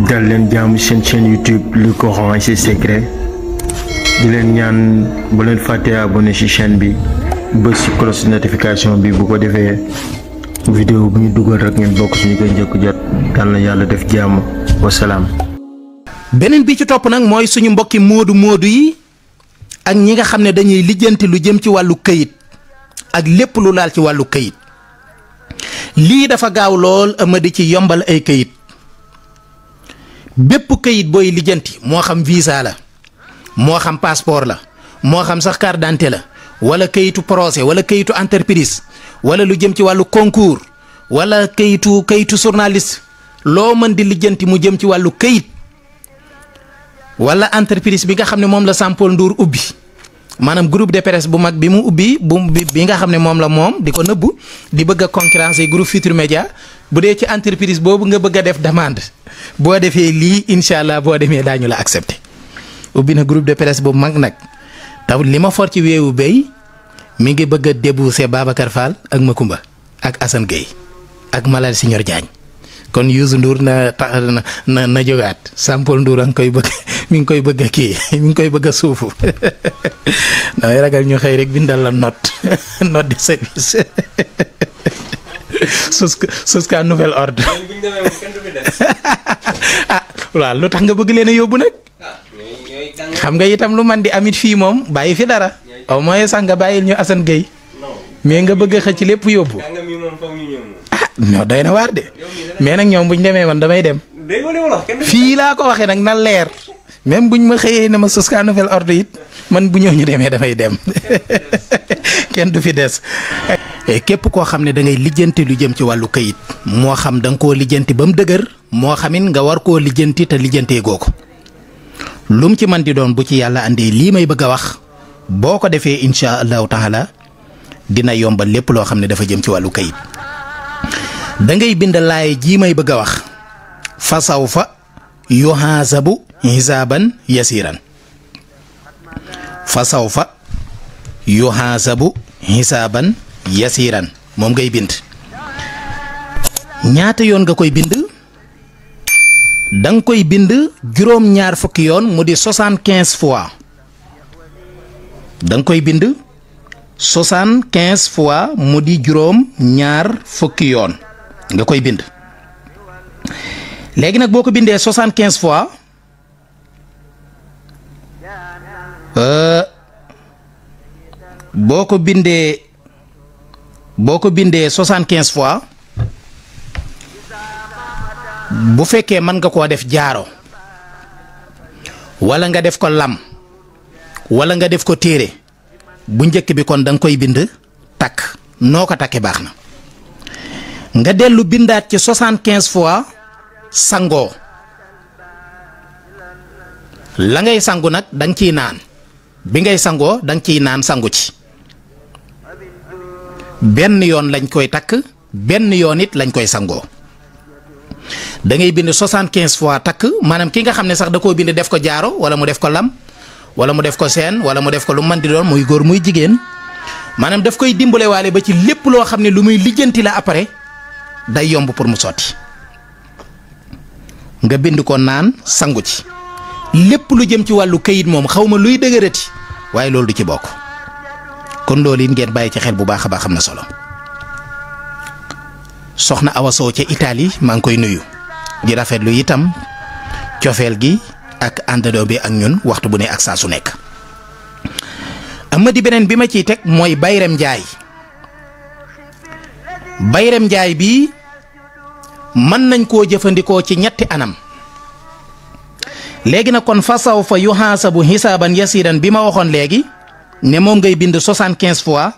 dal leen jaamu seen chaîne YouTube Le Coran et ses secrets di leen ñaan bu leen fàtte abonné ci chaîne bi bës ci cloche notification bi bu ko defee vidéo bu ñu dugal rek ngeen bokk suñu koy njëkk jot yal na yàlla def jàmm wasalaam. beneen bi ci topp nag mooy suñu mbokki moodu yi ak ñi nga xam ne dañuy lijjanti lu jëm ci wàllu këyit ak lépp lu laal ci wàllu këyit lii dafa gaaw lool Amady ci yombal ay këyit bépp këyit booy lijjanti moo xam visa la moo xam passeport la moo xam sax carte d'identité la wala këyitu procès wala këyitu entreprise wala lu jëm ci wàllu concours wala këyitu journaliste loo mën di lijjanti mu jëm ci wàllu këyit wala entreprise bi nga xam ne moom la Sampol Ndour ubbi maanaam groupe de presse bu mag bi mu ubbi bi nga xam ne moom la moom di ko nëbbu di bëgg a concurrencer groupe Futurs Médias bu dee ci entreprise boobu nga bëgg a def demande boo defee lii incha allah boo demee daañu la accepté ubbi na groupe de presse bu mag nag taw li ma for ci weewu béy mi ngi bëgg a débousser Babacar Fall ak Makumba ak Assane Gueye ak Malal Signor Diagne kon Youssou Ndour na jógaat Sampol Ndour a ngi koy bëgg mi ngi koy bëgg a kii mi ngi koy bëgg a suufu damay ragal ñu xëy rek bindal la note de service jusqu'à nouvel ordre ah waaw lu tax nga bëgg leen a yóbbu nag xam nga itam lu man di amit fii moom bàyyi fi dara au moins sax nga bàyyil ñu Assane Gueye mais nga bëgg a xëcc lépp yóbbu ah ñoo doy na waar de mais nag ñoom buñ demee man damay dem fii laa ko waxee nag na leer même buñ ma xëyee ne ma jusqu'à nouvel ordre it man bu ñëw ñu demee dafay dem kenn du fi des. képp koo xam ne da ngay lijjanti lu jëm ci wàllu kayit moo xam da nga koo lijjanti ba mu dëgër moo xamit nga war koo lijjanti te lijjantee goo ko lum ci man di doon bu ci yàlla andee lii may bëgg a wax boo ko defee incha allahu taala dina yombal lépp loo xam ne dafa jëm ci wàllu kayit da ngay bind laay jii may bëgg a wax fa sawfa yuhaasabu hisaaban yasiran fa sawfa yuhaasabu hisaaban yasiran moom ngay bind ñaata yoon nga koy bind danga koy bind juróom-ñaar fukki yoon mu di 75 fois danga koy bind 75 fois mu di juróom-ñaar fukki yoon nga koy bind léegi nag boo ko bindee 75 fois boo ko bindee 75 fois bu fekkee mën nga koo def jaaro wala nga def ko lam wala nga def ko téere bu njëkk bi kon da nga koy bind takk noo ko takkee baax na nga dellu bindaat ci 75 fois sangoo la ngay sangu nag da nga ciy naan bi ngay sangoo da nga ciy naan sangu ci benn yoon lañ koy takk benn yoon it lañ koy sangoo da ngay bind 75 fois takk maanaam ki nga xam ne sax da koo bind def ko jaaro wala mu def ko lam wala mu def ko seen wala mu def ko lu mën di doon muy góor muy jigéen maanaam daf koy dimbale waale ba ci lépp loo xam ne lu muy lijjanti la après day yomb pour mu sotti nga bind ko naan sangu ci lépp lu jëm ci wàllu kayit moom xaw ma luy dëgërati waaye loolu du ci bokk kon loolu it ngeen bàyyi ci xel bu baax a baax am na solo soxna Awa Sow ca Italie maa ngi koy nuyu di rafetlu itam cofeel gi ak àndandoo bi ak ñun waxtu bu ne ak saa su nekk. Amady beneen bi ma ciy teg mooy Bayrem Njaay bi mën nañ koo jëfandikoo ci ñetti anam léegi nag kon fa sawfa yuhaasabu hisaaban yasiran bi ma waxoon léegi ne moom ngay bind 75 fois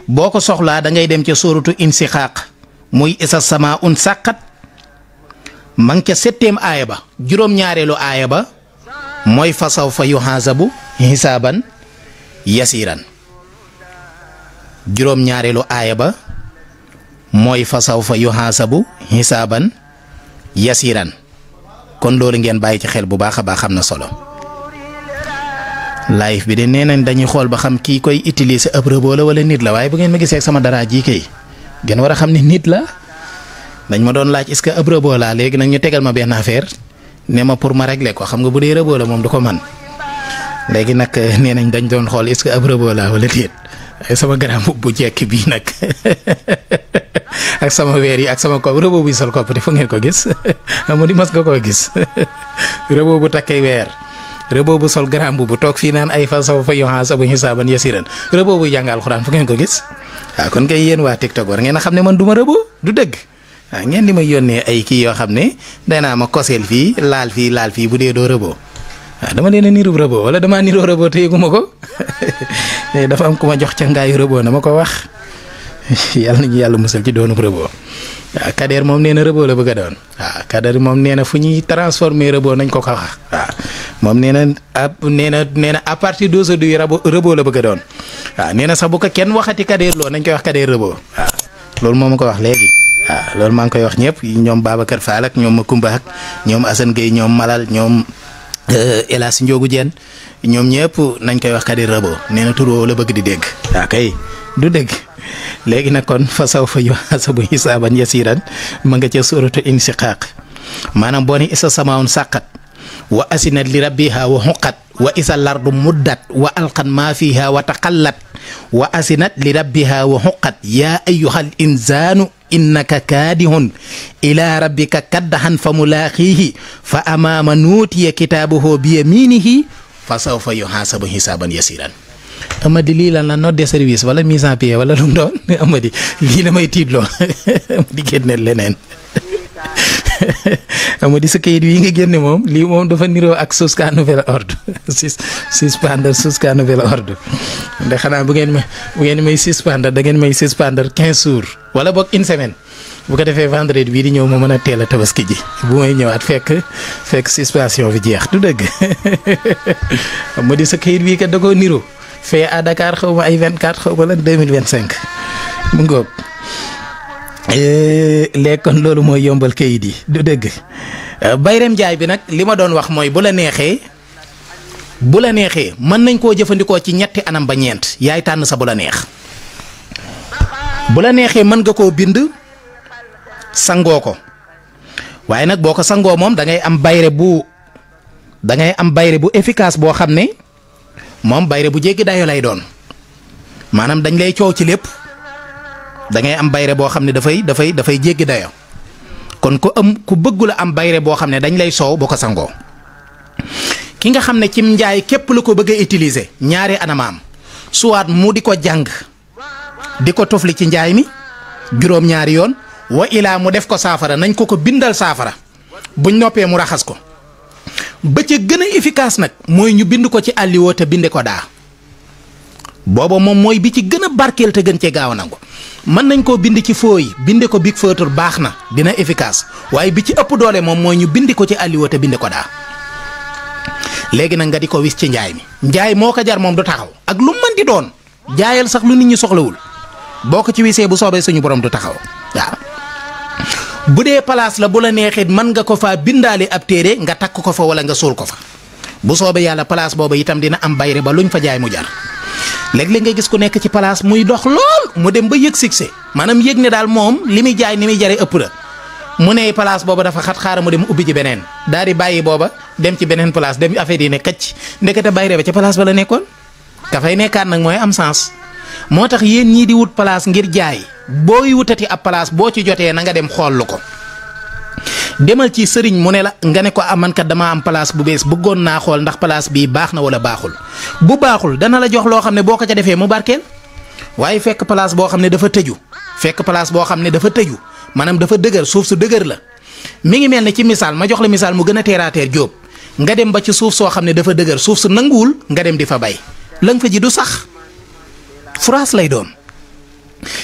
boo ko soxlaa da ngay dem ca sóoratu Inshiqaaq muy isa sama un sàqat ma ngi ca 7e aaya ba juróom-ñaareelu aaya ba mooy fa sawfa yuhaasabu hisaaban yasiran juróom-ñaareelu aaya ba mooy fa sawfa yuhaasabu hisaaban yasiran kon loolu ngeen bàyyi ci xel bu baax a baax xam na solo live bi de nee nañ dañuy xool ba xam kii koy utiliser ab robot la wala nit la waaye bu ngeen ma gisee ak sama dara ji kay ngeen war a xam ne nit la dañ ma doon laaj est-ce que ab robot laa léegi nag ñu tegal ma benn affaire ne ma pour ma régler ko xam nga bu dee rëboo la moom du ko man léegi nag nee nañ dañ doon xool est-ce que ab rëboo la wala déet sama grand bu jekk bii nag ak sama weer yi ak sama ko rëboo buy sol kopp te fu ngeen ko gis mu di mas nga koo gis rëboo bu takkee weer rëboo bu sol grand bu toog fii naan ay fa sawfa yuhaasabu hisaaban yasiiran rëboo buy jàng alxuraan fu ngeen ko gis waaw kon kay yéen waa TikTok war ngeen a xam ne man du ma rëboo du dëgg waaw ngeen di ma yónnee ay kii yoo xam ne danaa ma koseel fii laal fii bu dee doo rëboo waaw dama leen a niru rëboo wala damaa niroo rëboo te yëguma ko dafa am ku ma jox ca ngaayu rëboo na ma ko wax yàlla nañu yàlla musal ci doonu rëboo waaw Kader moom nee na rëboo la bëgg a doon waaw Kader moom nee na fu ñuy transformer rëboo nañ ko wax waaw moom nee na à partir d'aujourd'hui rëboo la bëgg a doon waaw nee na sax bu ko kenn waxati Kader loo nañ koy wax Kader rëboo waaw loolu moo ma ko wax léegi waaw loolu maa ngi koy wax ñëpp ñoom Babacar Fall ak ñoom Makumba ak ñoom Assane Gueye ñoom Malal ñoom El Hadj Ndiogou Diène ñoom ñëpp nañ koy wax Kader rëboo nee na tur woowu la bëgg di dégg waaw kay du dégg léegi nag kon fa sawfa yuhaasabu hisaaban yasiiran ma nga ca suuratu Inshiqaaq maanaam boo ni isa samaawun saqat wa asinat li rabbiha wa huqqat wa isa lardu muddat wa alqat maa fiha wa taqallat wa asinat li rabbiha wa huqqat yaa ayyuhal insaanu innaka kaadihun ila rabbika kaddahan fa mulaaqiihi fa amaama nuutiya kitaabahu bi yamiinihi fa sawfa yuhaasabu hisaaban yasiiran Amady lii lan la note de service wala mise en pied wala lu mu doon Amady lii la may tiitloo Amady génneel leneen Amady sa kayit wi nga génne moom lii moom dafa niroo ak jusqu'à nouvel ordre suspendre jusqu'à nouvel ordre ndax xanaa bu ngeen may suspendre da ngeen may suspendre 15 jours wala boog une semaine bu ko defee vendredi bii di ñëw ma mën a teel a tabaski ji bu may ñëwaat fekk suspension bi jeex du dëgg Amady sa kayit wi kat da koo niroo. fee à Dakar xaw ma ay 24 xaw ma lan 2025 mu ngoog léegi kon loolu mooy yombal kayit yi du dëgg Bayrem Njaay bi nag li ma doon wax mooy bu la neexee mën nañ koo jëfandikoo ci ñetti anam ba ñeent yaay tànn sa bu la neex bu la neexee mën nga koo bind sangoo ko waaye nag boo ko sangoo moom da ngay am bayre bu efficace boo xam ne moom bayre bu jéggi dayo lay doon maanaam dañ lay coow ci lépp da ngay am bayre boo xam ne dafay jéggi dayo kon ku bëggula am bayre boo xam ne dañ lay soow boo ko sangoo ki nga xam ne cim njaay képp la ko bëgg a utiliser ñaari anamaam soit mu di ko jàng di ko tofli ci njaay mi juróom-ñaari yoon wa ilaa mu def ko saafara nañ ko bindal saafara buñ noppee mu raxas ko ba ca gën a efficace nag mooy ñu bind ko ci àlliwoo te binde ko daa booba moom mooy bi ci gën a barkeel te gën cee gaaw a nangu mën nañ koo bind ci fooy binde ko big feutre baax na dina efficace waaye bi ci ëpp doole moom mooy ñu bind ko ci àlliwoo te binde ko daa léegi nag nga di ko wis ci njaay mi njaay moo ko jar moom du taxaw ak lu mën di doon jaayal sax lu nit ñi soxlawul boo ko ci wisee bu soobee suñu borom du taxaw waaw bu dee place la bu la neexee mën nga ko faa bindaale ab téere nga takk ko fa wala nga suul ko fa bu soobee yàlla place booba itam dina am bayre ba luñ fa jaay mu jar léeg-léeg nga gis ku nekk ci place muy dox lool mu dem ba yëg succès maanaam yëg ne daal moom li muy jaay ni muy jaree ëpp la mu ne place booba dafa xat xaaral mu dem ubbi ci beneen daal di bàyyi booba dem ci beneen place dem affaire yi ne këcc ndekete bayre ba ca place ba la nekkoon ka fay nekkaat nag mooy am sens moo tax yéen ñii di wut place ngir jaay booy wutati ab place boo ci jotee na nga dem xool ko demal ci sëriñ mu ne la nga ne ko man kat dama am place bu bees bëggoon naa xool ndax place bii baax na wala baaxul bu baaxul dana la jox loo xam ne boo ko ca defee mu barkeel waaye fekk place boo xam ne dafa tëju maanaam dafa dëgër suuf su dëgër la mi ngi mel ne ci misaal ma jox la misaal mu gën a terre à terre jóob nga dem ba ci suuf soo xam ne dafa dëgër suuf su nanguwul nga dem di fa bay la nga fa ji du sax France lay doon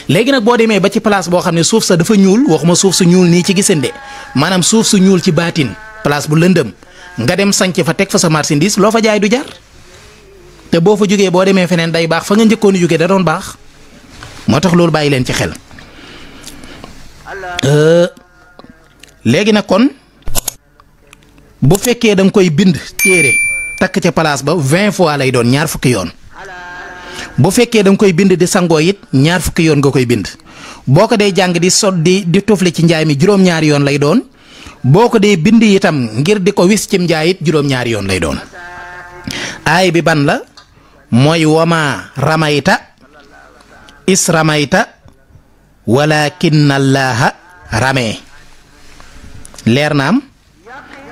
léegi nag boo demee ba ci place boo xam ne suuf sa dafa ñuul waxuma suuf su ñuul nii ci gisande maanaam suuf su ñuul ci baatin place bu lëndëm nga dem sanc fa teg fa sa marchandise loo fa jaay du jar te boo fa jógee boo demee feneen day baax fa nga njëkkoon jógee da doon baax moo tax loolu bàyyi leen ci xel. léegi nag kon bu fekkee da nga koy bind téere takk ca place ba 20 fois lay doon 20 fukki yoon. bu fekkee da nga koy bind di sangoo it 20 yoon nga koy bind boo ko dee jàng di tufli ci njaay mi juróom-ñaari yoon lay doon boo ko dee bind itam ngir di ko wis cim njaay it juróom-ñaari yoon lay doon. aay bi ban la mooy wama ramayta is ramayta walakinna allaha ramee. leer na am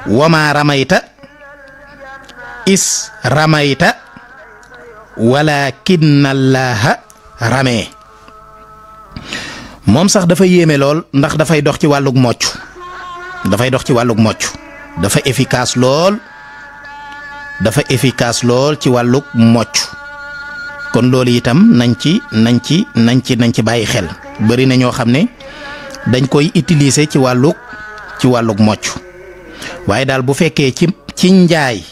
wama ramayta is ramayta walakinna allaha ramee. moom sax dafa yéeme lool ndax dafay dox ci wàllug mocc dafa efficace lool ci wàllug mocc. kon loolu itam nañ ci bàyyi xel. bari na ñoo xam ne dañ koy utiliser ci wàllug mocc waaye daal bu fekkee ci njaay